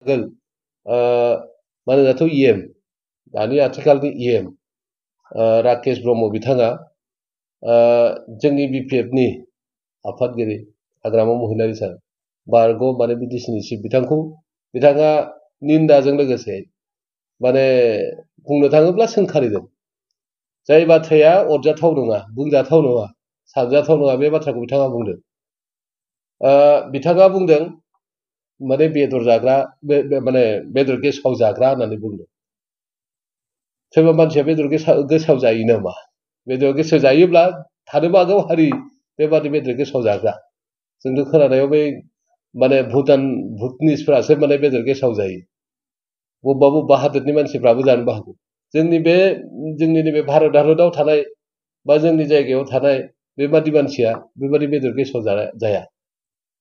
आगोल माने दाथ' इएम दानि आथिखालनि इएम राकेश ब्रह्म बिथाङा जोंनि बिपिएफनि आफादगिरि हाग्रामा महिलारि सार बारग' माने बिटिसिनि चिफ बिथाङा निन्दाजों लोगोसे माने बुंनो थाङोब्ला सोंखारिदों जाय बाथ्राया अरजाथाव नङा बुंजाथाव नङा सानजाथाव नङा बे बाथ्राखौ बिथाङा बुंदों बिथाङा बुंदों माने बेदर जाग्रा माने बेदर गेसाव जाग्रा होननानै बुंदों सोरबा मानसिया बेदर गेसाव जायो नामा बेदर गेसाव जायोब्ला थानोबो हागौ हारि बेबादि बेदर गेसाव जाग्रा जोंथ' खोनानायाव बै माने भुटानिसफोरासो माने बेदर गेसाव जायो बबेबा हादोरनि मानसिफ्राबो जानोबो हागौ जोंनि नैबे भारत हादराव थानाय बा जोंनि जायगायाव थानाय बेबादि मानसिया बेबादि बेदर गेसाव जाया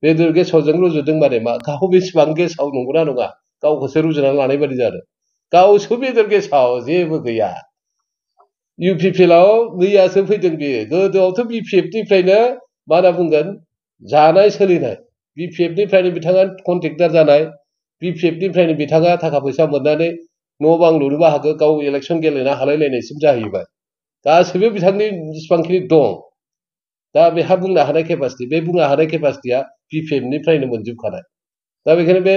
बेदर गेसावजों रुजुदों माने मा गाव बेसेबां गेसाव नंगौना नङा गावखौसो रुजुनानै लानाय बादि जादों गावसो बेदर गेसाव जेबो गैया इउपिपिएलआव मैयासो फैदों बेयो गोदोआवथ' बिपिएफनिफ्रायनो मा होनना बुंगोन जानाय सोलिनाय बिपिएफनिफ्रायनो बिथाङा कन्ट्रेक्टर जानाय बिपिएफनिफ्रायनो बिथाङा थाखा फैसा मोननानै न' बां लुनोबो हागौ गाव इलेक्सन गेलेनो हालायलायनायसिम जाहैबाय गासैबो बिथांनि जेसेबांखिनि दं दा बेहा बुंनो हानाय केपासिटि बे बुंनो हानाय केपासिटिया बिपिएफनिफ्रायनो मोनजोबखानाय दा बेखायनो बे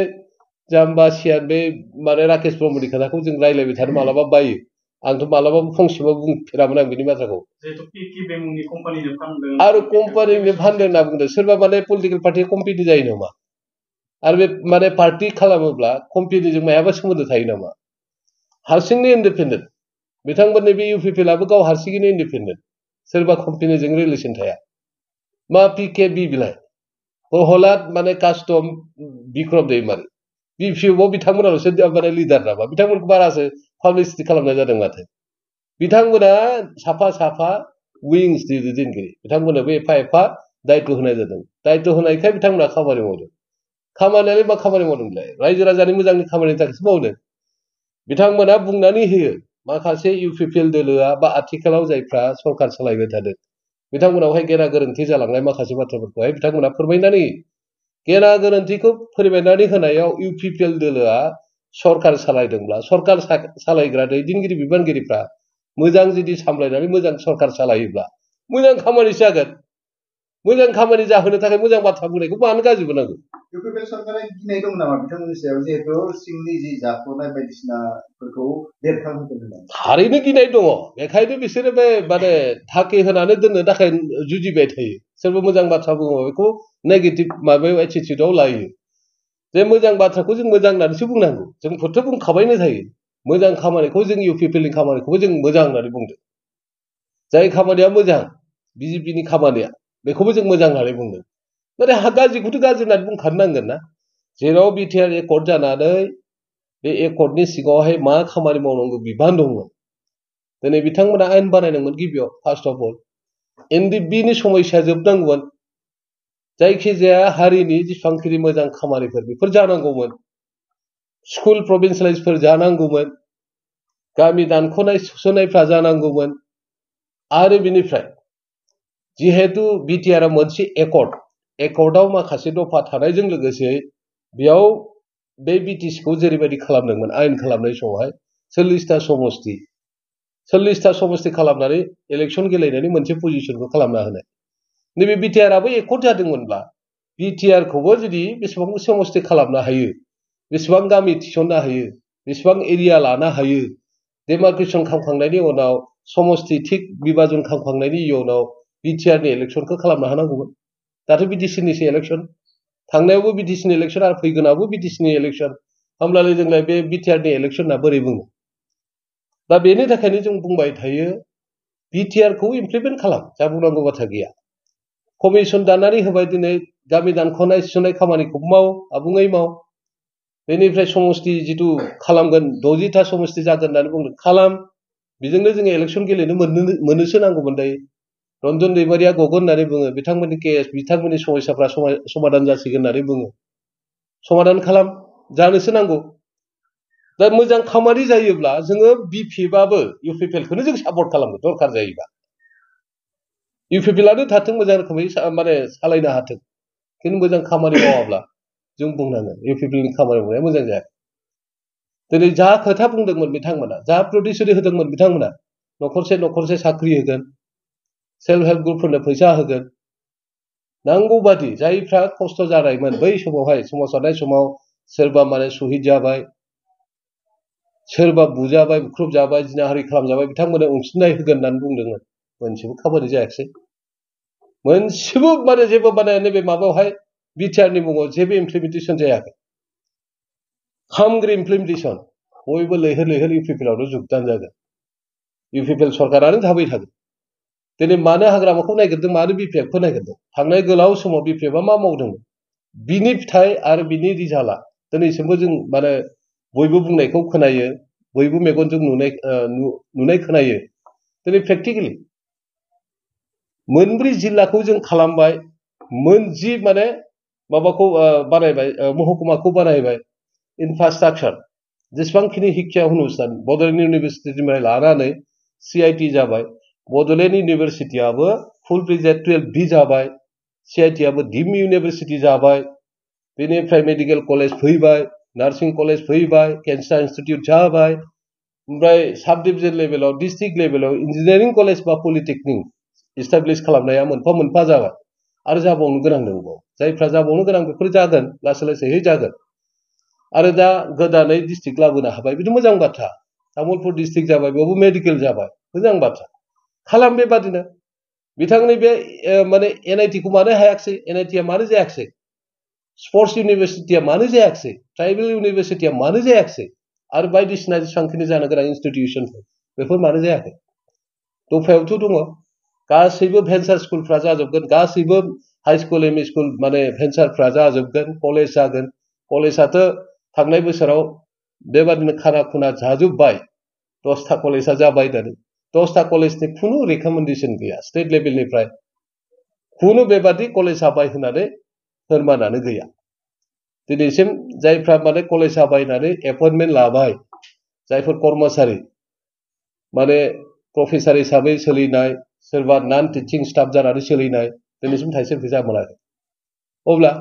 जाम्बा सियान बे माने राकेश ब्रह्मनि खोथाखौ जों रायज्लायबाय थानो मालाबा बायो आंथ' मालाबाबो फंसेबो बुंफेरामोन आं बिनि बाथ्राखौ आरो कम्पानिनो फानदों होनना बुंदों सोरबा माने पलिटिकेल पार्टिया कम्पेनि जायो नामा आरो बे माने पार्टि खालामोब्ला कम्पेनिजों मायाबा सोमोन्दो थायो नामा हारसिंनो इन्डिपेन्डेन्ट बिथांमोननि बे इउपिपिएलआबो गाव हारसिङैनो इन्डिपेन्डेन्ट सोरबा कम्पेनिजों रिलेसन थाया मा पिकेबि बिलाय प्रहलाद माने कास्टम बिक्रम दैमारि बिपिएफआव बिथांमोनाल'सो माने लिडार नामा बिथांमोनखौ बारासो पाब्लिसिटि खालामनाय जादों माथो बिथांमोना साफा साफा विंस दैदेनगिरि बिथांमोननोबो एफा एफा दायित्व होनाय जादों दायित्व होनायखाय बिथांमोना खामानि मावदों खामानियालाय मा खामानि मावदोंलाय रायजो राजानि मोजांनि खामानिनि थाखायसो मावदों बिथांमोना बुंनानै होयो माखासे इउपिपिएल दोलोआ बा आथिखालाव जायफ्रा सरकार सालायबाय थादों बिथांमोनावहाय गेना गोरोन्थि जालांनाय माखासे बाथ्राफोरखौहाय बिथांमोना फोरमायनानै गेना गोरोन्थिखौ फोरमायनानै होनायाव इउपिपिएल दोलोआ सरकार सालायदोंब्ला सरकार सालायग्रा दैदेनगिरि बिबानगिरिफ्रा मोजां जुदि सामलायनानै मोजां सरकार सालायोब्ला मोजां खामानि जागोन मोजां खामानि जाहोनो थाखाय मोजां बाथ्रा बुंनायखौ मानो गाज्रि बुंनांगौ इउपिपिएल सरकारा गिनाय दं नामा बिथांमोननि सायाव जिहेतु सिंनि जि जाफ्लनाय बायदिसिनाफोरखौ बेरखांहोगोन थारैनो गिनाय दङ बेखायनो बिसोरो बे माने थाखि होनानै दोननो थाखाय जुजिबाय थायो सोरबा मोजां बाथ्रा बुङो बेखौ नेगेटिभ माबायाव एटिटिउडआव लायो जे मोजां बाथ्राखौ जों मोजां होननानैसो बुंनांगौ जोंफोरथ' बुंखाबायनो थायो मोजां खामानिखौ जों इउपिपिएलनि खामानिखौबो जों मोजां होननानै बुंदों जाय खामानिया मोजां बिजेपिनि खामानिया बेखौबो जों मोजां होननानै बुंदों नाथाय गाज्रिखौथ' गाज्रि होननानै बुंखानो नांगोन ना जेराव बिटिआर एकर्ड जानानै बे एकर्डनि सिङावहाय मा खामानि मावनांगौ बिबान दंमोन दिनै बिथांमोना आयेन बानायनांगोन गिबियाव फार्स्ट अफ अल एनडिबिनि समस्या जोबनांगौमोन जायखिजाया हारिनि जेसेबांखिनि मोजां खामानिफोर बेफोर जानांगौमोन स्कुल प्रभिन्सियेलाइजफोर जानांगौमोन गामि दानख'नाय सुस'नायफ्रा जानांगौमोन आरो बिनिफ्राय जिहेतु बिटिआरआ मोनसे एकर्डआव माखासे दफा थानायजों लोगोसे बेयाव बे बिटिसिखौ जेरैबायदि खालामदोंमोन आयेन खालामनाय समावहाय 40टा समस्ति खालामनानै इलेक्सन गेलेनायनि मोनसे पजिसनखौ खालामना होनाय नैबे बिटिआरआबो एकर्ड जादोंमोनब्ला बिटिआरखौबो जुदि बेसेबां समस्ति खालामनो हायो बेसेबां गामि थिसननो हायो बेसेबां एरिया लानो हायो डेमार्केसन खालामखांनायनि उनाव समस्ति थिक बिभाजन खालामखांनायनि उनाव बिटिआरनि इलेक्सनखौ खालामनो हानांगौमोन दाथ' बिटिसिनिसो इलेक्सन थांनायावबो बिटिसिनि इलेक्सन आरो फैगोनावबो बिटिसिनि इलेक्सन होमब्लालाय जोंलाय बे बिटिआरनि इलेक्सना बोरै बुङो दा बेनि थाखायनो जों बुंबाय थायो बिटिआरखौ इमप्लिमेन्ट खालाम जा बुंनांगौ बाथ्रा गैया कमिसन दानानै होबाय दिनै गामि दानख'नाय सुस'नाय खामानिखौ माव आबुङै माव बेनिफ्राय समस्ति जिथु खालामगोन 60टा समस्ति जागोन होननानै बुंदों खालाम बेजोंनो जोङो इलेक्सन गेलेनो मोननोसो नांगौमोन दायो रन्जन दैमारिया गगोन होननानै बुङो बिथांमोननि केस बिथांमोननि समस्याफ्रा समाधान जासिगोन होननानै बुङो समाधान खालाम जानोसो नांगौ दा मोजां खामानि जायोब्ला जोङो बिपिएफआबो इउपिपिएलखौनो जों सापर्ट खालामगोन दरखार जायोबा इउपिपिएलआनो थाथों मोजां रोखोमै माने सालायनो हाथों खिन्थु मोजां खामानि मावाब्ला जों बुंनांगोन इउपिपिएलनि खामानि मावनाया मोजां जायाखै दिनै जा खोथा बुंदोंमोन बिथांमोना जा प्रतिश्रुति होदोंमोन बिथांमोना न'खरसे साख्रि होगोन सेल्फ हेल्प ग्रुपफोरनो फैसा होगोन नांगौ बादि जायफ्रा खस्थ' जानायमोन बै समावहाय सोमावसारनाय समाव सोरबा माने शहीद जाबाय सोरबा बुजाबाय बुख्रुबजाबाय जिनाहारि खालामजाबाय बिथांमोननो अनसुंथाइ होगोन होननानै बुंदोंमोन मोनसेबो खामानि जायाखिसै मोनसेबो माने जेबो माने नैबे माबायावहाय बिटिआरनि मुङाव जेबो इमप्लिमेन्टेसन जायाखै हामग्रि इमप्लिमेन्टेसन बयबो लैहोर लैहोर इउपिपिएलआवनो जुगदान जागोन इउपिपिएल सरकारानो थाबाय थागोन दिनै मानो हाग्रामाखौ नायगिरदों मानो बिपिएफखौ नायगिरदों थांनाय गोलाव समाव बिपिएफआ मा मावदोंमोन बिनि फिथाइ आरो बिनि रिजाल्टआ दिनैसिमबो जों माने बयबो बुंनायखौ खोनायो बयबो मेगनजों नुनाय खोनायो दिनै प्रेक्टिकेलि मोनब्रै जिल्लाखौ जों खालामबाय मोनजि माने माबाखौ बानायबाय महकुमाखौ बानायबाय इनफ्रास्ट्राक्चार जेसेबांखिनि शिक्षा अनुष्ठान बड'लेण्ड इउनिभारसिटिनिफ्राय लानानै CIT जाबाय बड'लेण्ड इउनिभारसिटियाबो फुल प्लेजेड 12B जाबाय CITआबो डिम्ड इउनिभारसिटि जाबाय बेनिफ्राय मेडिकेल कलेज फैबाय नार्सिं कलेज फैबाय केन्सार इन्स्टिट्यूट जाबाय ओमफ्राय साब डिभिजन लेभेलाव डिस्ट्रिक्ट लेभेलाव इन्जिनियारिं कलेज बा पलिटेकनिक इस्टाब्लिश खालामनाया मोनफा मोनफा जाबाय आरो जाबावनो गोनां दंबावो जायफ्रा जाबावनो गोनां बेफोर जागोन लासै लासैहै जागोन आरो दा गोदानै डिस्ट्रिक्ट लाबोनो हाबाय बिदि मोजां बाथ्रा तामुलपुर डिस्ट्रिक्ट जाबाय बेयावबो मेडिकेल जाबाय मोजां बाथ्रा खालाम बेबादिनो बिथांनि बे माने NITखौ मानो हायाखिसै NITआ मानो जायाखिसै स्पर्ट्स इउनिभारसिटिया मानो जायाखिसै ट्राइबेल इउनिभारसिटिया मानो जायाखिसै आरो बायदिसिना जेसेबांखिनि जानो गोनां इन्स्टिटिउसनफोर बेफोर मानो जायाखै दफायावथ' दङ गासैबो भेन्सार स्कुलफ्रा जाजोबगोन गासैबो हाई स्कुल एमइ स्कुल माने भेन्सारफ्रा जाजोबगोन कलेज जागोन कलेजआथ' थांनाय बोसोराव बेबादिनो खाना खुना जाजोब्बाय 10टा कलेजआ जाबाय होननानै 10टा कलेजनि खुनु रेकमेन्डेसन गैया स्टेट लेभेलनिफ्राय खुनु बेबादि कलेज जाबाय होननानै फोरमानानो गैया दिनैसिम जायफ्रा माने कलेज जाबाय होननानै एपइन्टमेन्ट लाबाय जायफोर कर्मचारि माने प्रफेसार हिसाबै सोलिनाय सोरबा नन टिचिं स्टाफ जानानै सोलिनाय दिनैसिम थाइसे फैसा मोनाखै अब्ला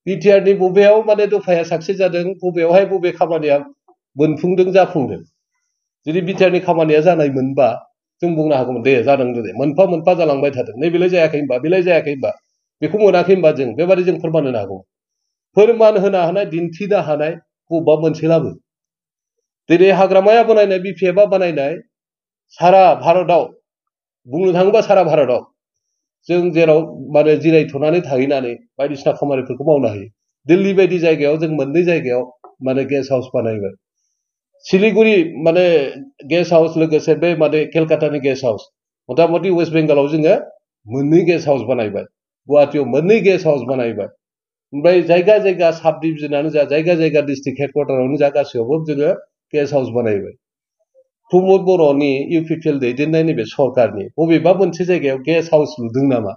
बिटिआरनि बबेयाव माने दफाया साक्सेस जादों बबेयावहाय बबे खामानिया मोनफुंदों जाफुंदों जुदि बिटिआरनि खामानिया जानाय मोनबा जों बुंनो हागौमोन दे जादों दे मोनफा मोनफा जालांबाय थादों नैबेलाय जायाखै होनबा बेलाय जायाखै होनबा बेखौ मोनाखै होनबा जों बेबादि जों फोरमान होनो हागौ फोरमान होनो हानाय दिन्थिनो हानाय बबेबा मोनसेलाबो दिनै हाग्रामाया बानायनाय बिपिएफआ बानायनाय सारा भारतआव बुंनो थाङोबा सारा भारतआव जों जेराव माने जिरायथ'नानै थाहैनानै बायदिसिना खामानिफोरखौ मावनो हायो दिल्ली बायदि जायगायाव जों मोननै जायगायाव माने गेस्ट हाउस बानायबाय सिलिगुरि माने गेस्ट हाउस लोगोसे बे माने केलकातानि गेस्ट हाउस मथा मथि वेस्ट बेंगलाव जोङो मोननै गेस्ट हाउस बानायबाय गुवाहाटीयाव मोननै गेस्ट हाउस बानायबाय ओमफ्राय जायगा जायगा साब डिभिजनानो जा जायगा जायगा डिस्ट्रिक्ट हेडक्वार्टारावनो जा गासैयावबो जोङो गेस्ट हाउस बानायबाय प्रमद बर'नि इउपिपिएल दैदेननाय नैबे सरकारनि बबेबा मोनसे जायगायाव गेस्ट हाउस लुदों नामा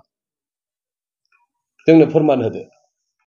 जोंनो फोरमान होदो